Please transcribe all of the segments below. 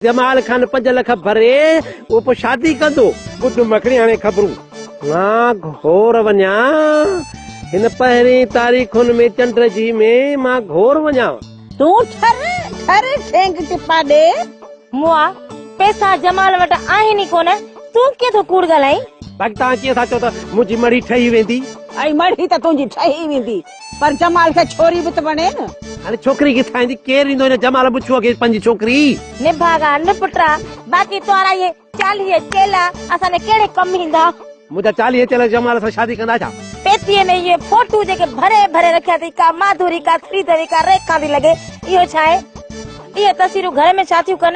جمال خان 5 لک ڀري اهو پوء شادي ڪندو. ٻڌ مکڻي هاڻي خبرون. مان گهور وڃان هن پهرين تاريخن ۾ چنڊ جي ۾ مان گهور وڃان. تون ٺر ٺر ٺينگ ٽپا ڏي. مئا پئسا جمال وٽ آهن ئي ڪونه تون ڪيئن ٿو ڪوڙ ڳالهائين. باقي توهان ڪيئن ٿا چئو ته منهنجي مڙهي ٺهي ويندي. ائي مڙهي ته تنهنجي ٺهي ويندي پر جمال کي ڇوري به ته وڻي نه. هاڻي ڇوڪري ڪٿان ايندي؟ ڪير ڏيندو هن جمال بڇوء کي پنهنجي ڇوڪري؟ نڀاڳا نپٽا، باقي تنهنجا اهي 40 چيلا اسان جي ڪهڙي ڪم ايندا؟ منهنجا 40 چيلا جمال سان شادي ڪندا ڇا؟ پيتيء ۾ اهي فوٽو جيڪي ڀري ڀري رکيا اٿئي، ڪا ماڌوري، ڪا سريديوي، ڪا ريکا ٿي لڳي، اهو ڇا آهي؟ اهي تصويرون گهر ۾ ڇا ٿيون ڪن؟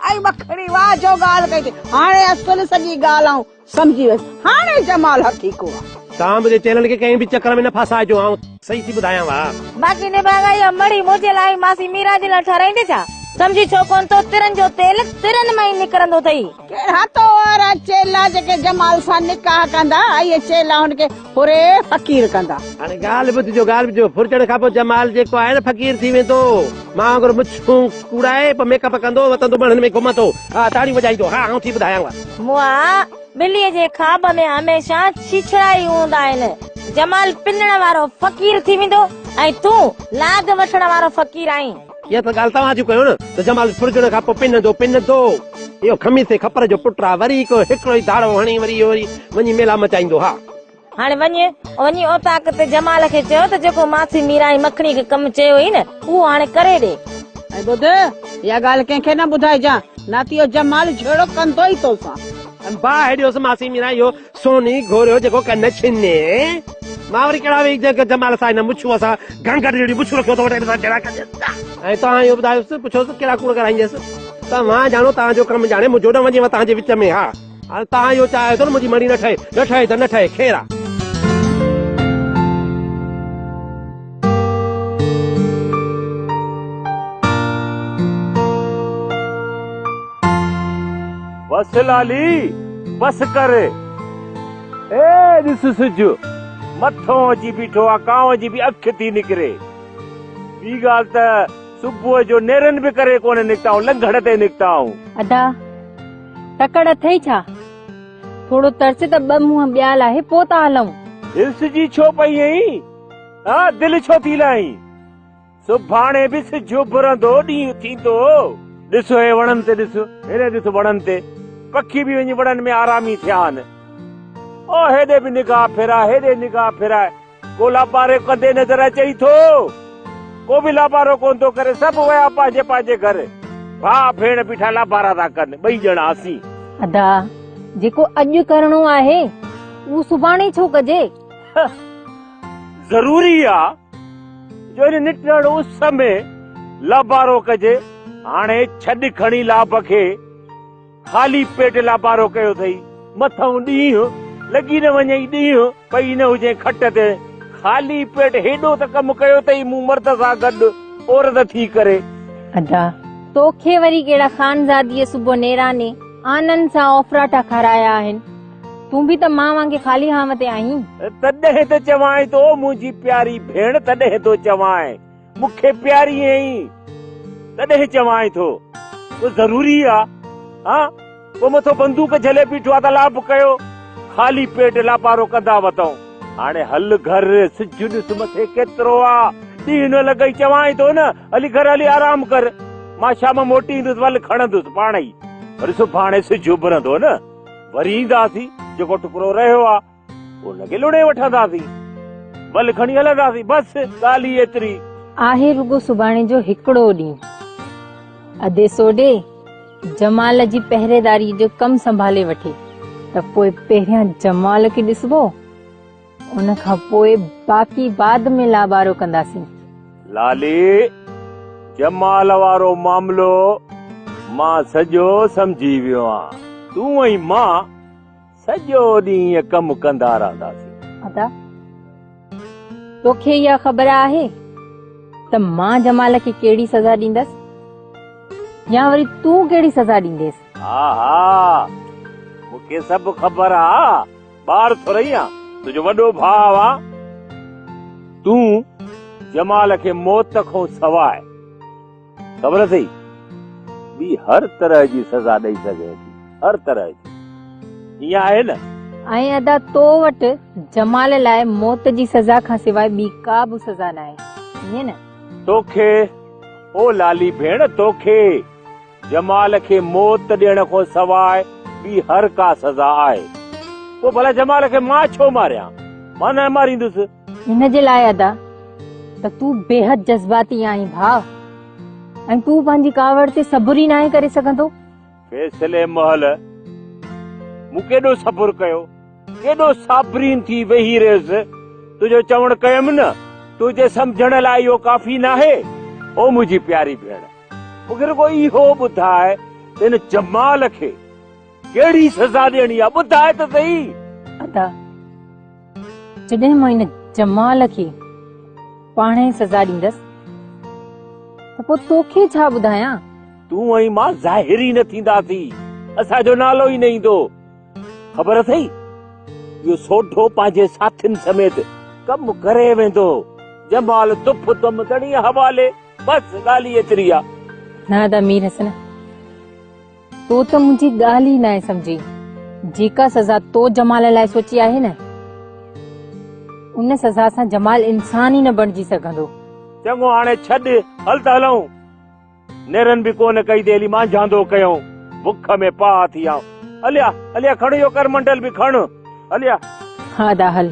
ائي مکڻي واهه جو ڳالهه ڪئي اٿئي، هاڻي اصل سڄي ڳالهه آئون سمجهي ويس، هاڻي جمال حقيقو آ. توهان منهنجي چيلن کي ڪنهن به چڪر ۾ نه ڦاسائجو، آئون صحيح ٿي ٻڌايانو ها. باقي نڀاڳا اها مڙهي منهنجي لاء ۽ ماسي ميران جي لاء ٺهرائيندين ڇا؟ سمجهي ڇو ڪونه ٿو، ترن جو تيل ترن مان ئي نڪرندو اٿئي. ڪهڙا تو وارا چيلا جيڪي جمال سان نڪاح ڪندا، اهي چيلا هن کي ڦري فقير ڪندا. هاڻي ڳالهه ٻڌجو، ڳالهه ٻڌجو، ڦرجڻ کان پوء جمال جيڪو آهي نه فقير ٿي ويندو. مان وانگر مڇون ڪوڙائي پوء ميڪ اپ ڪندو وتندو ماڻهن ۾ گهمندو، ها تاڙيون وڄائيندو، ها آئون ٿي ٻڌايانو. مئا، ٻليء جي خواب ۾ هميشه ڇيڇڙا ئي هوندا آهن. جمال پنڻ وارو فقير ٿي ويندو ۽ تون لاڳ وٺڻ وارو فقير آهين. اها ته ڳالهه توهان ٿيون ڪيو نه ته جمال ڦرجڻ کان پوء پنندو پنندو. اهو خميسي کپر جو پٽ آ، وري ڪو هڪڙو ئي ڌاڙو هڻي وري اهو وري وڃي ميلا مچائيندو ها. هاڻي وڃ، وڃي اوطاق تي جمال کي چئو ته جيڪو ماسي ميران ۽ مکڻي کي ڪم چيو هئي نه، اهو هاڻي ڪري ڏي. ۽ ٻڌ، اها ڳالهه ڪنهن کي نه ٻڌائجان، نه ته اهو جمال جهيڙو ڪندو ئي توسان. ۽ باهه ڏيوس ماسي ميران اهو سوني گهوريو جيڪو ڪن ڇني. مان وري ڪهڙا ويهي جيڪو جمال سان هن مڇوء سان گهنگهٽ جهڙي مڇ رکيو اٿو وٽ هن سان جهيڙا ڪجي. ۽ توهان اهو ٻڌايوس، پڇوس ته ڪهڙا ڪوڙ ڳالهائينديس. توهان ڄاڻو توهان جو ڪم ڄاڻي منهنجو نه وڃيو توهان جي وچ ۾ ها. هاڻي توهان اهو چاهيو ٿو نه منهنجي مڙهي نه ٺهي، نه ٺهي ته نه ٺهي، خير آ. بس لالي، بس ڪر. اي ڏس سج، مٿو اچي بيٺو آ، ڪانء جي به اک ٿي نڪري. ٻي ڳالهه ته صبح جو نيرن به ڪري ڪونه نڪتا آهيون، لنگهڙ تي نڪتا آهيون. ادا، تڪڙ اٿئي ڇا؟ ٿورو ترس ته ٻه منهن ٻيا لاهي پوء ٿا هلون. هرسجي ڇو پئي آهين؟ ها دل ڇو ٿي لاهين؟ سڀاڻي به سج اڀرندو، ڏينهن ٿيندو. ڏس هي وڻن تي ڏس، هيڏي ڏس وڻن تي، پکي به وڃي وڻن ۾ آرامي ٿيا آهن. او هيڏي به نگاهه ڦيراء، هيڏي نگاهه ڦيراء، ڪو لابارو ڪندي نظر اچئي ٿو؟ ڪو به لابارو ڪونه ٿو ڪري، سڀ ويا پنهنجي پنهنجي گهر. ڀاء ڀيڻ بيٺا لابارا ٿا ڪن، ٻئي ڄڻا اسين. ادا، جيڪو اڄ ڪرڻو آهي، اهو سڀاڻي ڇو ڪجي؟ ضروري آ جو ان نٽهڻ اس ۾ لابارو ڪجي. هاڻي ڇڏ کڻي لاڀ کي. خالي پيٽ لابارو ڪيو اٿئي. مٿئون ڏينهن لڳي نه وڃئي ڏينهن پئي نه هجين کٽ تي. خالي پيٽ هيڏو ته ڪم ڪيو اٿئي مون مرد سان گڏ عورت ٿي ڪري. ادا، توکي وري ڪهڙا خانزاديء صبح نيراني آنن سان اوڦراٽا کارايا آهن. تون به ته مان وانگي خالي هانء تي آهين. تڏهن ته چوانء ٿو منهنجي پياري ڀيڻ تڏهن ٿو چوانء. مون کي پياري آهين تڏهن چوانء ٿو. ڪو ضروري آ؟ ها؟ ڪو مٿو بندوق جهلي بيٺو آ ته لاڀ ڪيو. خالي پيٽ لاپارو ڪندا وتئون. هاڻي هل گهر، سج ڏس مٿي ڪيترو آ. ڏينهن نه لڳئي چوانء ٿو نه، هلي گهر هلي آرام ڪر. مان شام موٽي ايندس ول کڻندس پاڻ ئي. وري سڀاڻي سج اڀرندو نه، وري اينداسين، جيڪو ٽڪرو رهيو آ. ان کي لڻي وٺنداسين، ول کڻي هلنداسين، بس ڳالهه ئي ايتري. آهي رڳو سڀاڻي جو هڪڙو ڏينهن. ادي سوڍي جمال جي پهريداريء جو ڪم سنڀالي وٺي ته پوء پهريان جمال کي ڏسبو، ان کان پوء باقي بعد ۾ لابارو ڪنداسين. لالي، جمال وارو معاملو مان سڄو سمجهي ويو آهيان. تون ۽ مان سڄو ڏينهن ائين ڪم ڪندا رهنداسين. ادا، توکي اها خبر آهي ته مان جمال کي ڪهڙي سزا ڏيندس يا وري تون ڪهڙي سزا ڏينديس؟ ها ها، مون کي سڀ خبر آ، ٻار ٿورئي آن، تنهنجو وڏو ڀاء آن. تون جمال کي موت کان سواء خبر اٿئي، ٻي هر طرح جي سزا ڏئي سگهين ٿي، هر طرح جي. ائين آهي نه؟ ۽ ادا تو وٽ جمال لاء موت جي سزا کان سواء ٻي ڪا به سزا ناهي، ائين نه؟ توکي، او لالي ڀيڻ، توکي جمال کي موت ڏيڻ کان سواء ٻي هر ڪا سزا آهي. پوء ڀلا جمال کي مان ڇو ماريان؟ مان نه ماريندس. ان جي لاء ادا ته تون بيحد جذباتي آهين ڀاء ۽ تون پنهنجي ڪاوڙ تي صبر ئي ناهين ڪري سگهندو. فيصلي مهل مون ڪيڏو صبر ڪيو، ڪيڏو صابرين ٿي ويهي رهيس، تنهنجو چوڻ ڪيم نه، تنهنجي سمجهڻ لاء اهو ڪافي ناهي؟ او منهنجي پياري ڀيڻ، مون کي رڳو اهو ٻڌاء ته هن جمال کي ڪهڙي سزا ڏيڻي آ، ٻڌاء ته سهي. ادا، جڏهن مان ان جمال کي پاڻهي سزا ڏيندس ته پوء توکي ڇا ٻڌايان؟ تون ۽ مان ظاهر ئي نه ٿينداسين، اسان جو نالو ئي نه ايندو. خبر اٿئي، اهو سوڍو پنهنجي ساٿين سميت ڪم ڪري ويندو. جمال تف تم ڌڻيء حوالي، بس ڳالهه ئي ايتري آ. نه ادا مير حسن، تو ته منهنجي ڳالهه ئي ناهي سمجهي. جيڪا سزا تو جمال لاء سوچي آهي نه، ان سزا سان جمال انسان ئي نه بڻجي سگهندو. چڱو هاڻي ڇڏ، هل ته هلون. نيرن به ڪونه ڪئي ته هلي مانجهاندو ڪيون. بک ۾ پاهه ٿي آئون. هليا، هليا کڻ اهو ڪرمنڊل به کڻ. هليا. ها ادا هل.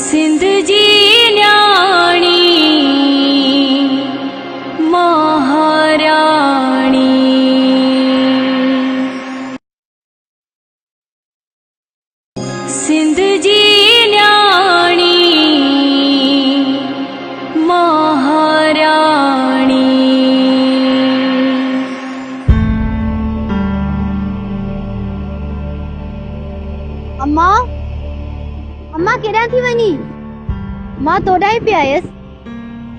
سنڌ جي نياڻي مهاراڻي. سنڌ جي نياڻي مهاراڻي. اما، اما ڪيڏانهن ٿي وڃين؟ مان توڏانهن ئي پئي آيس.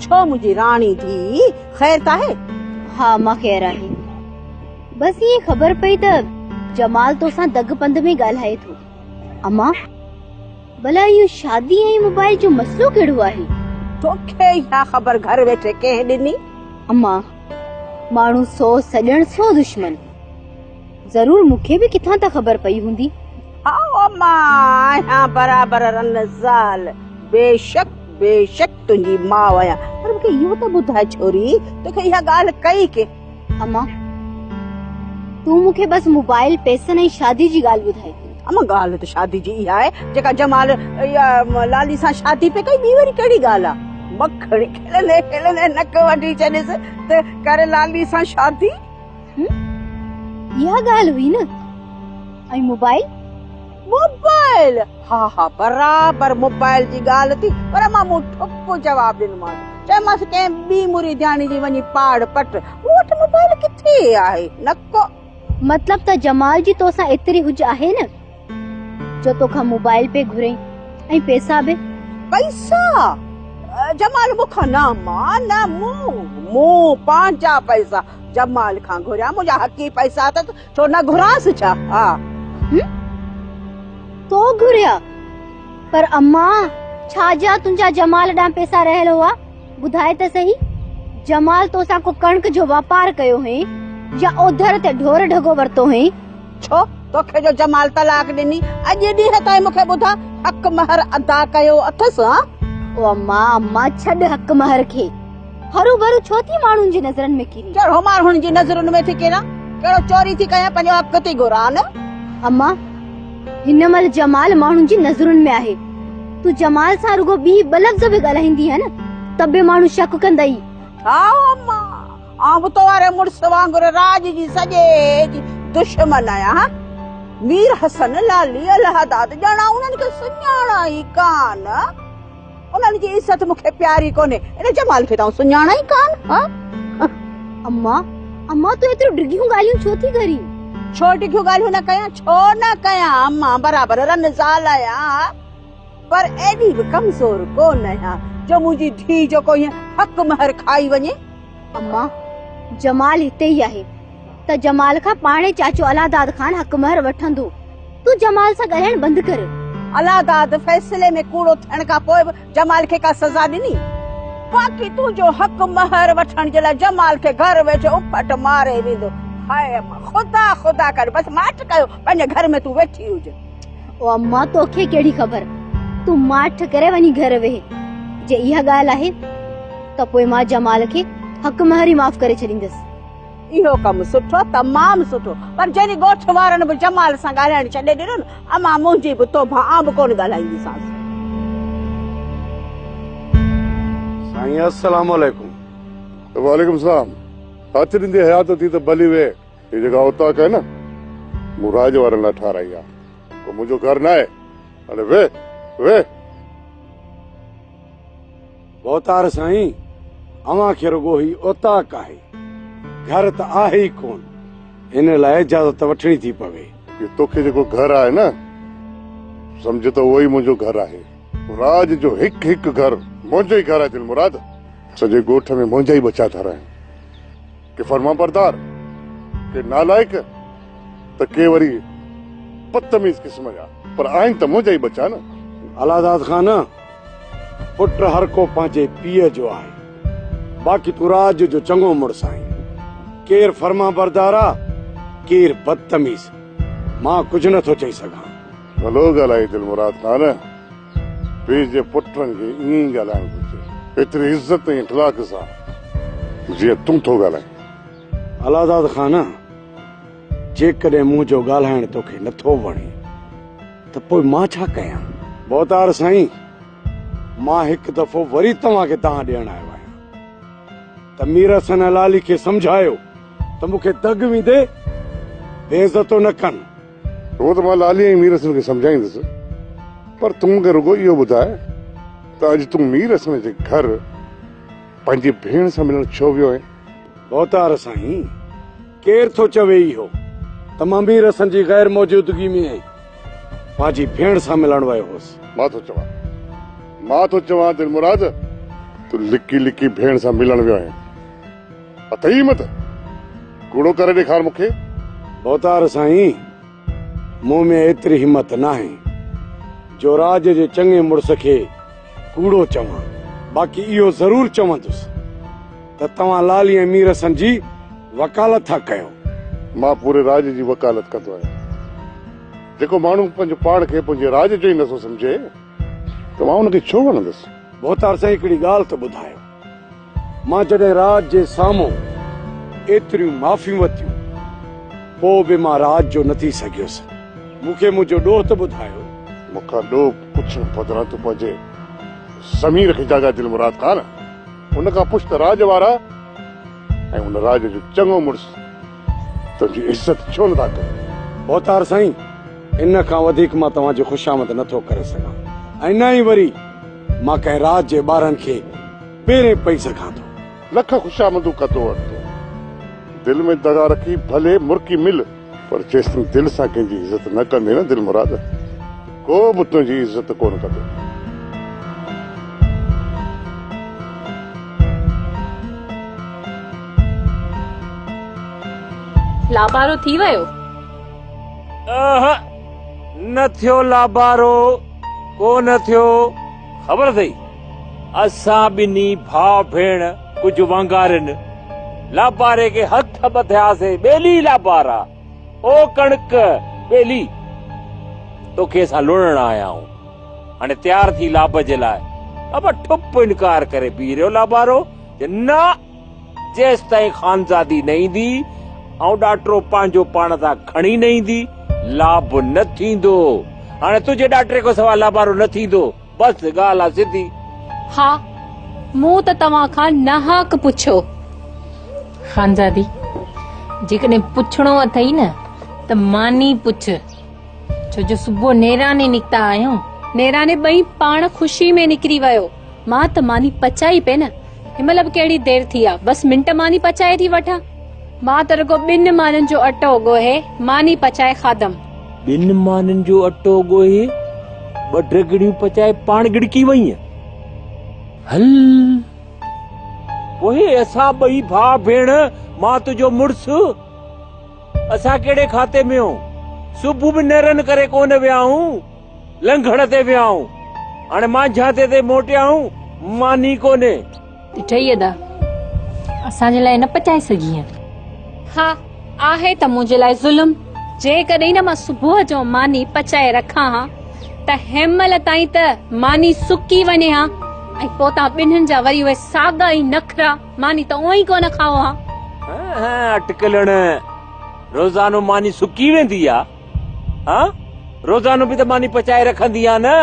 ڇو منهنجي راڻي ڌيء، خير ته آهي؟ ها اما خير آهي. بس ائين خبر پئي ته جمال توسان دڳ پنڌ ۾ ڳالهائي ٿو. اما، ڀلا اهو شادي ۽ موبائل جو مسئلو ڪهڙو آهي؟ توکي اها خبر گهر ويٺي ڪنهن ڏني؟ اما، ماڻهو سو سڄڻ سو دشمن. ضرور مون کي به ڪٿان ته خبر پئي هوندي. هائو اما، آهيان برابر رن زال. بيشڪ بيشڪ تنهنجي ماء آهيان. پر مون کي اهو ته ٻڌاء ڇوري، توکي اها ڳالهه ڪئي ڪنهن؟ اما، تون مون کي بس موبائل، پئسن ۽ شادي جي ڳالهه ٻڌاء. اما، ڳالهه ته شادي جي اها آهي، جيڪا جمال اها لالي سان شادي پئي ڪئي، ٻي وري ڪهڙي ڳالهه آهي؟ مکڻ کلندي کلندي نڪ وڍي ڇڏيس ته ڪر لالي سان شادي. اها ڳالهه هئي نه؟ ۽ موبائل؟ موبائل! ها ها برابر موبائل جي ڳالهه ٿي، پر امان مون ٺپ جواب ڏنومانس، چيومانس ڪنهن ٻي مريدياڻي جي وڃي پاڙ پٽ، مون وٽ موبائل ڪٿي آهي، نه ڪو. مطلب ته جمال جي توسان ايتري هج آهي نه، جو توکان موبائل پئي گهرين ۽ پئسا به. پئسا! جمال مون کان نه امان نه، مون مون پنهنجا پئسا جمال کان گهريا، منهنجا حقي پئسا اٿس، ڇو نه گهرانس ڇا؟ ها. هم؟ تو گهريا؟ پر امان، ڇا جا تنهنجا جمال ڏانهن پئسا رهيل هئا؟ ٻڌاء ته سهي، جمال توسان ڪو ڪڻڪ جو واپار ڪيو هئين يا اوڌر تي ڍور ڍڳو ورتو هئين؟ ڇو؟ توکي جو جمال طلاق ڏني، اڄ ڏينهن تائين مون کي ٻڌاء، حق مهر ادا ڪيو اٿس، ها؟ او امان، امان، ڇڏ حق مهر کي. هروڀرو ڇو ٿي ماڻهن جي نظرن ۾ ڪرين؟ ڪهڙو ماڻهن جي نظرن ۾ ٿي ڪران؟ ڪهڙو چوري ٿي ڪيان، پنهنجو حق ٿي گهران. اما، هن مهل جمال ماڻهن جي نظرن ۾ آهي. تون جمال سان رڳو ٻي ٻه لفظ به ڳالهائيندينء نه، ته به ماڻهو شڪ ڪندئي. ها اما، آئون به تو واري مڙس وانگر راڄ جي سڄي جي دشمن آهيان. ها مير حسن، لالي، الهداد ڄڻ آئون انهن کي سڃاڻان ئي ڪانه. انهن جي عزت مون کي پياري ڪونهي. ان جمال کي ته آئون سڃاڻان ئي ڪانه. ها؟ اما، اما تون ايتريون ڊگهيون ڳالهيون ڇو ٿي ڪرين؟ ڇو ڊگهيون ڳالهيون نه ڪيان؟ ڇو نه ڪيان اما، برابر رن زال آهيان، پر ايڏي به ڪمزور ڪونه آهيان جو منهنجي ڌيء جو ڪو ائين حق مهر کائي وڃي. اما، جمال هتي ئي آهي ته جمال کان پاڻهي چاچو الله داد خان حق مهر وٺندو. تون جمال سان ڳالهائڻ بند ڪر. الله داد فيصلي ۾ ڪوڙو ٿيڻ کان پوء به جمال کي ڪا سزا ڏني؟ باقي تنهنجو حق مهر وٺڻ جي لاء جمال کي گهر ويٺي اڦٽ ماري ويندو. هاء اما خدا خدا ڪر بس ماٺ ڪيو پنهنجي گهر ۾ تون ويٺي هج. او اما توکي ڪهڙي خبر تون ماٺ ڪري وڃي گهر ويهه. جي اها ڳالهه آهي ته پوء مان جمال کي حق مهر ئي معاف ڪري ڇڏيندس. اهو ڪم سٺو، تمام سٺو، پر جنهن ڳوٺ وارن به جمال سان ڳالهائڻ ڇڏي ڏنو نه، امان منهنجي به توبه، آئون به ڪونه ڳالهائينديسانس. سائين السلام عليڪم. وعليڪم السلام. هٿ ڏيندي حيات ٿي ته ڀلي ويهه. هي جيڪا اوطاق آهي نه، مون راڄ وارن لاء ٺاهرائي آهي. ڪو منهنجو گهر ناهي. هاڻي ويهه، ويهه. ڀوتار سائين، اوهان کي رڳو هي اوطاق آهي، گهر ته آهي ئي ڪونه، ان لاء اجازت وٺڻي ٿي پوي. هي توکي جيڪو گهر آهي نه، سمجهه ته اهو ئي منهنجو گهر آهي. راڄ جو هڪ هڪ گهر منهنجو ئي گهر آهي دلمراد. سڄي ڳوٺ ۾ منهنجا ئي ٻچا ٿا رهن. ڪي فرمانبردار، ڪي نالائق ته ڪي وري بدتميز قسم جا، پر آهن ته منهنجا ئي ٻچا نه. الله داد خان، پٽ هر ڪو پنهنجي پيء جو آهي، باقي تون راڄ جو چڱو مڙس آهين. ڪير فرمانبردار آ، ڪير بدتميز، مان ڪجهه نه ٿو چئي سگهان. ڀلو ڳالهائي دلمراد خان، پيء جي پٽن کي ائين ئي ڳالهائڻ گهرجي، ايتري عزت ۽ اخلاق سان جيئن تون ٿو ڳالهائين. الله داد خان، جيڪڏهن منهنجو ڳالهائڻ توکي نه ٿو وڻي ته پوء مان ڇا ڪيان؟ ڀوتار سائين، مان هڪ دفعو وري توهان کي دانهن ڏيڻ آيو آهيان ته مير حسن ۽ لالي کي سمجهايو ته مون کي دڳ ويندي بي عزتو نه ڪن. اهو ته مان لالي ۽ مير حسن کي سمجهائيندس، پر تون مون کي رڳو اهو ٻڌاء ته اڄ تون مير حسن جي گهر پنهنجي ڀيڻ سان ملڻ ڇو ويو آهين؟ ڀوتار سائين، ڪير ٿو چوي اهو ته مان مير حسن جي غير موجودگي ۾ پنهنجي ڀيڻ سان ملڻ ويو هوس. مان ٿو چوان، مان ٿو چوان دلمراد، تون لڪي لڪي ڀيڻ سان ملڻ ويو آهين. اٿئي همت؟ ڪوڙو ڪري ڏيکار مون کي. ڀوتار سائين، مون ۾ ايتري همت ناهي جو راڄ جي چڱي مڙس کي ڪوڙو چوان، باقي اهو ضرور چوندس ته توهان لالي ۽ مير حسن جي وڪالت ٿا ڪيو. مان پوري راڄ جي وڪالت ڪندو آهيان. جيڪو ماڻهو پنهنجو پاڻ کي پنهنجي راڄ جو ئي نٿو سمجهي ته مان ان کي ڇو وڻندس؟ ڀوتار سائين هڪڙي ڳالهه ته ٻڌايو. مان جڏهن راج جي سامهون ايتريون معافيون ورتيون، پوء به مان راج جو نه ٿي سگهيس. مون کي منهنجو ڏوهه ته ٻڌايو. مون کان ڏوهه پڇڻ بدران تون پنهنجي ضمير کي جاڳاء دلمراد خان. ان کان پڇ ته راڄ وارا ۽ ان راڄ جو چڱو مڙس تنهنجي عزت ڇو نه ٿا ڪن؟ ڀوتار سائين، ان کان وڌيڪ مان توهان جي خوشامد نه ٿو ڪري سگهان ۽ نه ئي وري مان ڪنهن راڄ جي ٻارن کي پيرين پئي سگهان ٿو. لک خوشامدون ڪندو وڃ تون. دل ۾ دغا رکي ڀلي مرڪي مل، پر جيستائين دل سان ڪنهن جي عزت نه ڪندين نه دلمراد، ته ڪو به تنهنجي عزت ڪونه ڪندو. لابارو ٿي ويو؟ اهه نه ٿيو لابارو ڪو نه ٿيو. خبر اٿئي اسان ٻنهي ڀاء ڀيڻ ڪجهه وانگارين لاباري کي هٿ ٻڌياسين ٻيلي لابارا او ڪڻڪ ٻيلي توکي اسان لڻڻ آيا آهيون هاڻي تيار ٿي لاڀ جي لاء ابا ٺپ انڪار ڪري بيهي رهيو لابارو چي نه جيستائين خانزادي نه ايندي ۽ ڏاٽرو پنهنجو پاڻ سان کڻي نه ايندي لاڀ نه ٿيندو. هاڻي تنهنجي ڏاٽري کان سواء لابارو نه ٿيندو. بس ڳالهه آ سڌي. ها، مون ته توهان کان ناحق پڇيو. خانزادي، جيڪڏهن پڇڻو اٿئي نه ته ماني پڇ، ڇو جو صبح نيراني نڪتا آهيون. نيراني ٻئي پاڻ خوشي ۾ نڪري ويو. مان ته ماني پچائي پئي نه. هن مهل به ڪهڙي دير ٿي آ، بس منٽ ماني پچائي ٿي وٺان. مان ته رڳو ٻن مانين جو اٽو ڳوهي ماني پچائي کاڌم. ٻن مانين جو اٽو ڳوهي ٻه ڊگهڙيون پچائي پاڻ ڳڙڪي وئينء. هل پوء اسان ٻئي ڀاء ڀيڻ، مان تنهنجو مڙس، اسان ڪهڙي کاتي ۾ آهيون؟ صبح به نيرن ڪري ڪونه ويا آهيون، لنگهڻ تي ويا آهيون. هاڻي مانجهاندي تي موٽيا آهيون، ماني ڪونهي. ڏٺئي ادا، اسان جي لاء نه پچائي سگهينء؟ ها، آهي ته منهنجي لاء ظلم. جيڪڏهن نه مان صبح جو ماني پچائي رکان ها ته هنمهل تائين ته ماني سڪي وڃي ها ۽ پوء توهان ٻنهين جا وري اهي ساڳا ئي نخرا، ماني ته اونئن ئي ڪونه کائو ها. هه اٽڪلڻ، روزانو ماني سڪي ويندي آ؟ ها، روزانو به ته ماني پچائي رکندي آ نه؟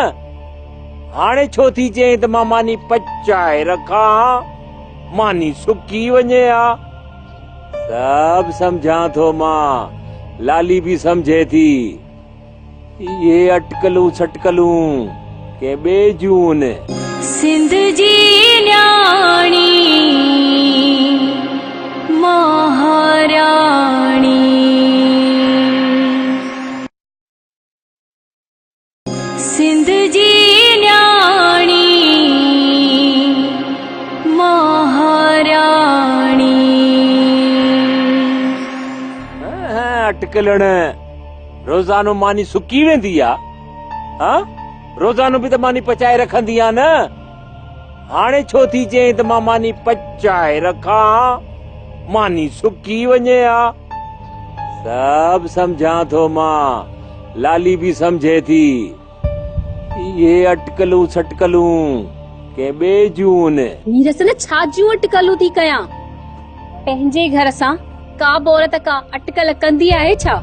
هاڻي ڇو ٿي چئين ته مان ماني پچائي رکان ها، ماني سڪي وڃي ها. سڀ سمجهان ٿو مان، لالي به سمجهي ٿي. اهي اٽڪلون سٽڪلون ڪنهن ٻئي جون. سنڌ جي نياڻي مهاراڻي. سنڌ جي نياڻي مهاراڻي. اٽڪلڻ، روزانو ماني سڪي ويندي آ؟ ها، روزانو به ته ماني پچائي رکندي آ نه؟ هاڻي ڇو ٿي چئين ته مان ماني پچائي رکان ها، ماني سڪي وڃي ها. سڀ سمجهان ٿو مان، لالي به سمجهي ٿي. اهي اٽڪلون سٽڪلون ڪنهن ٻئي جون. ميرس نه ڇا جون اٽڪلون ٿي ڪيان؟ پنهنجي گهر سان ڪا به عورت ڪا اٽڪل ڪندي آهي ڇا؟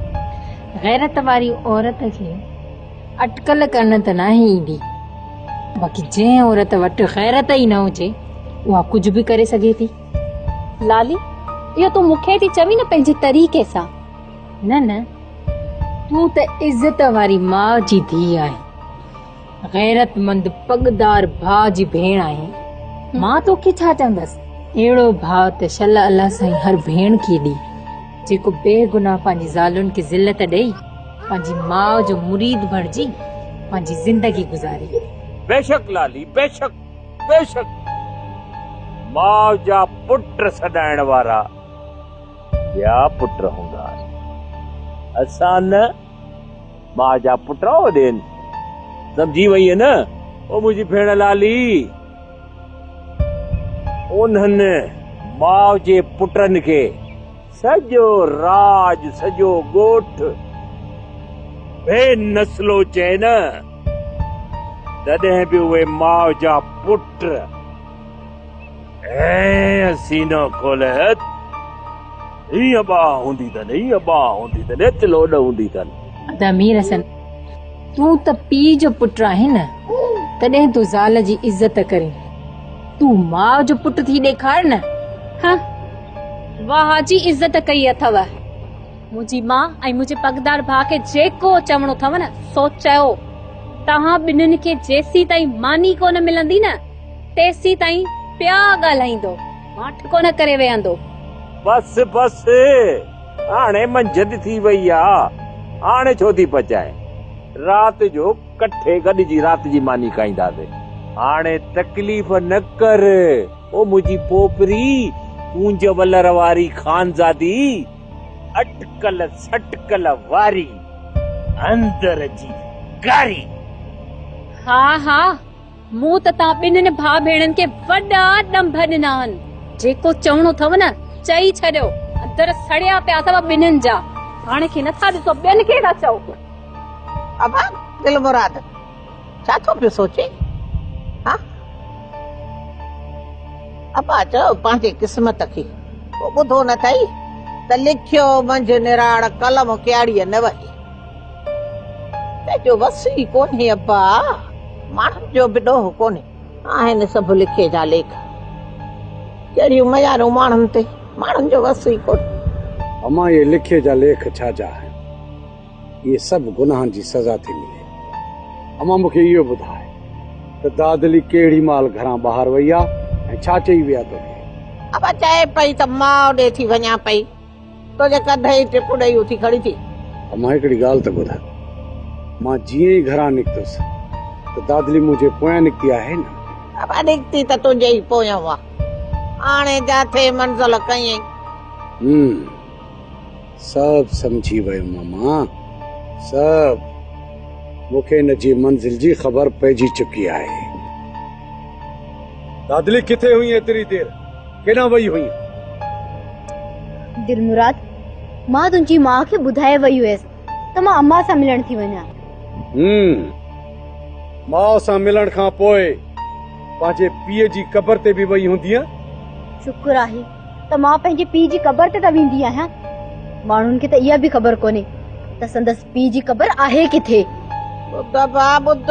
غيرت واري عورت کي اٽڪل ڪرڻ ته ناهي ايندي، باقي جنهن عورت وٽ غيرت ئي نه هجي، اها ڪجهه به ڪري سگهي ٿي. لالي، اهو تون مون کي ٿي چوين نه پنهنجي طريقي سان. نه نه، تون ته عزت واري ماء جي ڌيء آهين، غيرتمند پڳدار ڀاء جي ڀيڻ آهين، مان توکي ڇا چوندس؟ اهڙو ڀاء ته شل الله سائين هر ڀيڻ کي ڏي، جيڪو بيگناهه پنهنجي زالن کي ذلت ڏئي، پنهنجي ماء جو مريد بڻجي پنهنجي زندگي گذاري. بيشڪ لالي، بيشڪ، بيشڪ ماء جا پٽ سڏائڻ وارا ٻيا پٽ هوندا آهن. اسان نه ماء جا پٽ هوڏين. سمجهي وئين نه او منهنجي ڀيڻ لالي. انهن ماء جي پٽن کي سڄو راڄ سڄو ڳوٺ بي نسلو چئي نه تڏهن به اهي ماء جا پٽ ائين سينو کولي هيئن ٻانهن هوندي اٿن، هيئن ٻانهن هوندي اٿن، هت لوڏ هوندي اٿن. ادا مير حسن، تون ته پيء جو پٽ آهين نه، تڏهن تون زال جي عزت ڪرين. تون ماء جو پٽ ٿي ڏيکار نه. هه، واهه جي عزت ڪئي اٿو. منهنجي ماء ۽ منهنجي پڳدار ڀاء کي جيڪو چوڻو اٿو نه، سو چئو. توهان ٻنهين کي جيسيتائين ماني ڪونه ملندي نه، تيسيتائين پيا ڳالهائيندو، ماٺ ڪونه ڪري ويهندو. بس بس، هاڻي منجهند ٿي وئي آ، هاڻي ڇو ٿي پچائين؟ رات جو ڪٺي گڏجي رات جي ماني کائينداسين. هاڻي تڪليف نه ڪر، او منهنجي پوپري، ڪونج ولر واري خانزادي، اٽڪل سٽڪل واري، اندر جي ڪاري. ها ها، مون ته توهان ٻنهين ڀاء ڀيڻن کي وڏا ڏنڀ ڏنا آهن. جيڪو چوڻو اٿو نه چئي ڇڏيو. اندر سڙيا پيا اٿو ٻنهين جا. پاڻ کي نٿا ڏسو ٻين کي ٿا چئو. ابا دل مراد ڇا ٿو پيو سوچين؟ ها ابا چئو پنهنجي قسمت کي ڪو ٻڌو نه اٿئي ته لکيو منجهه نراڙ قلم ڪياڙيء نه وهي. تنهنجو وس ئي ڪونهي ابا، ماڻهن جو به ڏوهه ڪونهي. آهن سڀ لکي جا ليک، ڪهڙيون ميارون ماڻهن تي، ماڻهن جو وس ئي ڪونهي. امان اهي لکي جا ليک ڇا جا آهن، اهي سڀ گناهن جي سزا ٿي ملي. امان مون کي اهو ٻڌاء ته دادلي ڪهڙي مهل گهران ٻاهر وئي آ ۽ ڇا چئي وئي آ توکي؟ ابا چئي پئي ته ماء ڏي ٿي وڃان پئي. تنهنجي ڪنڌ ئي ٽپ ڏئي اٿي کڙي ٿي. امان هڪڙي ڳالهه ته ٻڌ. مان جيئن ئي گهران نڪتس ته دادلي منهنجي پويان نڪتي آهي نه. ابا نڪتي ته تنهنجي ئي پويان آ. هاڻي جاٿي منزل ڪيئين. هم. سڀ سمجهي ويم امان. सभु मूंखे हिन जी मंज़िल जी ख़बर पइजी चुकी आहे। दादली किथे हुई एतिरी देरि? केॾां वई हुई? दिलमुराद, मां तुंहिंजी माउ खे ॿुधाए वई हुयसि त मां अम्मा सां मिलण थी वञा। माउ सां मिलण खां पोइ पंहिंजे पीउ जी क़बर ते बि वई हूंदीअ? शुक्र आहे त मां पंहिंजे पीउ जी क़बर ते त वेंदी आहियां। माण्हुनि खे त इहा बि ख़बर कोन्हे त संदसि पीउ जी क़बर आहे किथे। ॿुध बा ॿुध,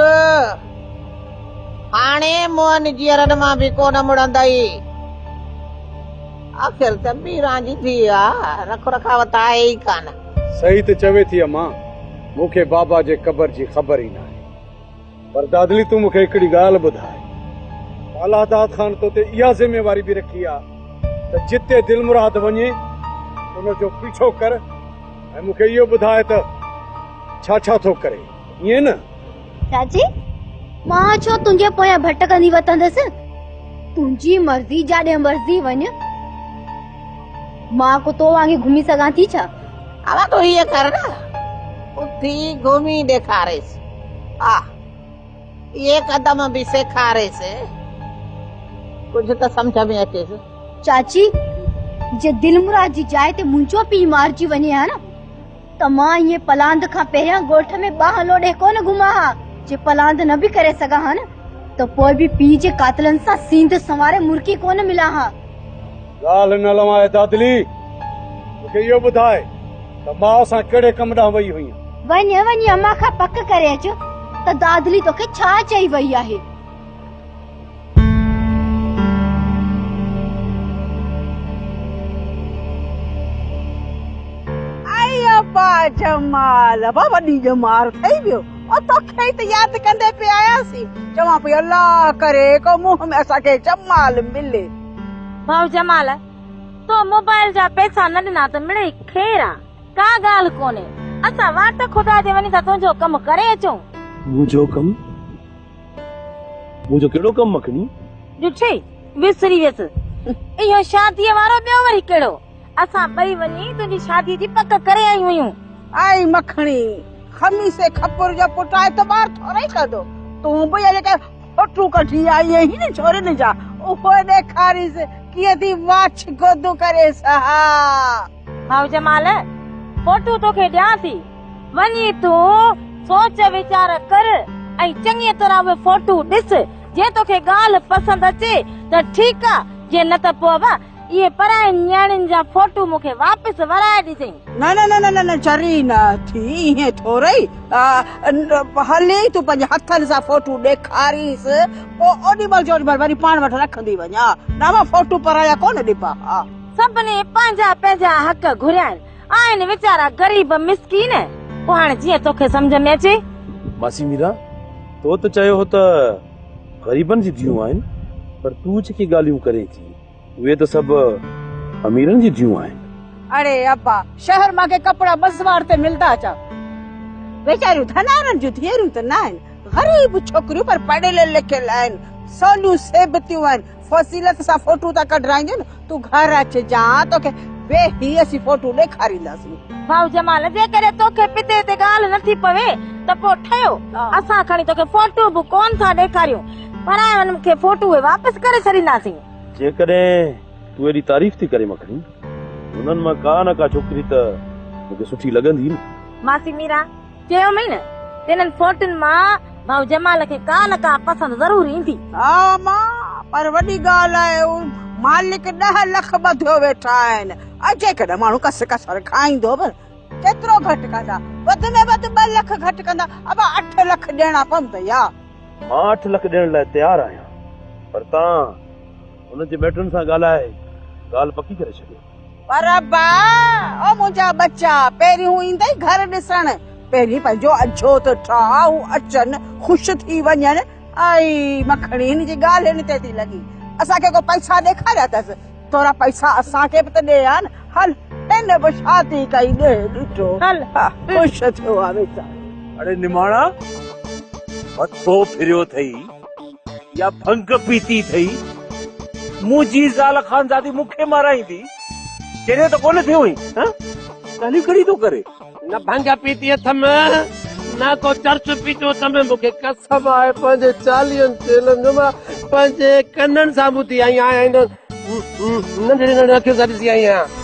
हाणे मोहन जीअरनि मां बि कोन मुड़ंदई। आख़िर त मीरा जी धीउ आहे, रख रखाव त आहे ई कान। सही त चवे थी अम्मा, मूंखे बाबा जे क़बर जी ख़बर ई न आहे। पर दादली तूं मूंखे हिकिड़ी ॻाल्हि ॿुधाए, अलादाद ख़ान तो ते इहा ज़िम्मेवारी बि रखी आहे त जिते दिलमुराद वञे उनजो पीछो कर ऐं मूंखे इहो ॿुधाए त छा छा थो करे, ईअं न? चाची, मां छो तुंहिंजे पोयां भटकंदी वतंदसि? तुंहिंजी मर्ज़ी, जाॾे मर्ज़ी वञ। मां को तो वांगे घुमी सघां थी छा? अवा तूं हीअं कर न, उथी घुमी ॾेखारेसि, हा इहे कदम बि सेखारेसि, कुझु त सम्झ में अचेसि। चाची, जे दिलमुराद जी जाइ ते मुंहिंजो पीउ मारिजी वञे हा न त मां ईअं पलांद खां पहिरियां ॻोठ में ॿाह लोॾे कोन घुमां हा। जे पलांद न बि करे सघां हा न त पोइ बि पीउ जे कातिलनि सां सींध संवारे मुर्की कोन मिलां हा। ॻाल्हि न लवाए दादली, मूंखे इहो ॿुधाए त माउ सां कहिड़े कम ॾांहुं वई हुई? वञ वञी अम्मा खां पक करे अचो त दादली तोखे छा चई वई आहे। अब्बा जमाल, अब्बा वॾी ॼमार ठही वियो। ओ तोखे ई त यादि कंदे पे आयासीं। चवां पई अल्लाह करे को मुंहं में असांखे जमाल मिले। भाऊ जमाल, तो मोबाइल जा पैसा न ॾिना त मिड़ई ख़ैर आहे, का ॻाल्हि कोन्हे। असां वाट ख़ुदा जे वञी था तुंहिंजो कमु करे अचूं। मुंहिंजो कमु? मुंहिंजो कहिड़ो कमु मखनी? ॾिठई विसरी वियसि, इहो शादीअ वारो ॿियो वरी कहिड़ो? असां ॿई वञी तुंहिंजी शादीअ जी पक करे आयूं आहियूं। आई मखणी, खमीसे खपुर जो पुट आहे त ॿार थोरो ई कंदो। तूं बि जेके फोटू कढी आई आहीं न छोरियुनि जा, उहो ॾेखारीसि कीअं थी वाछ गोदो करेसि। हा भाऊ जमाल, फोटू तोखे ॾियां थी, वञी तूं सोच वीचार कर ऐं चङीअ तरह उहे फोटू ॾिस। जे तोखे ॻाल्हि पसंदि अचे त ठीकु आहे, जे न त पोइ बि इहे पराए नियाणियुनि जा फोटू मूंखे वापसि वराए ॾिजंइ। न न न न न चरी न थी, ईअं थोरो ई हली तूं पंहिंजे हथनि सां फोटू ॾेखारीसि, पोइ ओॾी महिल जो ओॾी महिल वरी पाण वटि रखंदी वञा। न मां फोटू पराया कोन ॾिबा। हा सभिनी पंहिंजा पंहिंजा हक़ घुरिया आहिनि, आहिनि वीचारा ग़रीब मिसकीन। पोइ हाणे जीअं तोखे सम्झ में अचे। मासी मीरा, तो त चयो हो त ग़रीबनि जी धीऊं आहिनि, पर तूं जेके ॻाल्हियूं करे थी उहे त सभु अमीरनि जी धीऊं आहिनि। अरे अब्बा, शहर मां के कपिड़ा मज़वार ते मिलदा छा? वीचारियूं धनारनि जूं धीअरियूं त न आहिनि, ग़रीब छोकिरियूं पर पढ़ियल लिखियल आहिनि, सवलियूं सेबतियूं आहिनि, फसीलत सां फोटू था कढाईंदियूं न। तूं घर अचिजां, तोखे वेही असीं फोटू ॾेखारींदासीं। भाऊ जमाल, जेकॾहिं तोखे पिते ते ॻाल्हि नथी पवे त पोइ ठहियो, असां खणी तोखे फोटू बि कोन था ॾेखारियूं, पर मूंखे फोटू उहे वापसि करे छॾींदासीं। जेकॾहिं तूं एॾी तारीफ़ थी करे मखणी, हुननि मां का न का छोकिरी त मूंखे सुठी लॻंदी न। मासी मीरा, चयोमई न तिन्हनि फोटुनि मां भाऊ जमाल खे का न का पसंदि ज़रूरु ईंदी। हा मां, पर वॾी ॻाल्हि आहे, मालिक 10 लख ॿधियो वेठा आहिनि। ऐं जेकॾहिं माण्हू कस कसर खाईंदो बि केतिरो घटि कंदा, वधि में वधि 2 लख घटि कंदा। अबा 8 लख ॾियणा पवंदई। हा मां 8 लख ॾियण लाइ तयारु आहियां, पर तव्हां हुन जे मैटनि सां ॻाल्हाए ॻाल्हि पकी करे छॾियो। पर अबा, ओ मुंहिंजा बच्चा, पहिरियों ईंदई घर ॾिसण, पहिरीं पंहिंजो अझो त ठाह, हू अचनि ख़ुशि थी वञनि। आई मखणी, हिन जी ॻाल्हि हिन ते थी लॻी। असांखे को पैसा ॾेखारिया अथसि, थोरा पैसा असांखे बि त ॾे हा न। हल, हिन बि शादी कई ॾे ॾिठो, हल ख़ुशि थियो आहे वीचारो। अरे निमाणा, मथो फिरियो अथई या भंग पीती अथई? मुंहिंजी ज़ाल ख़ानज़ादी मूंखे माराईंदी, चरियो त कोन थियो हुई? ॻाल्हियूं कहिड़ी थो करे? نه ڀنگ پيتي اٿم، نه ڪو چرچ پيتو اٿم، مون کي قسم آهي پنهنجي چاليهن چيلن جو، مان پنهنجي ڪنن سان ٻڌي آئي آهيان، ننڍڙين ننڍڙين اکين سان ڏسي آئي آهيان.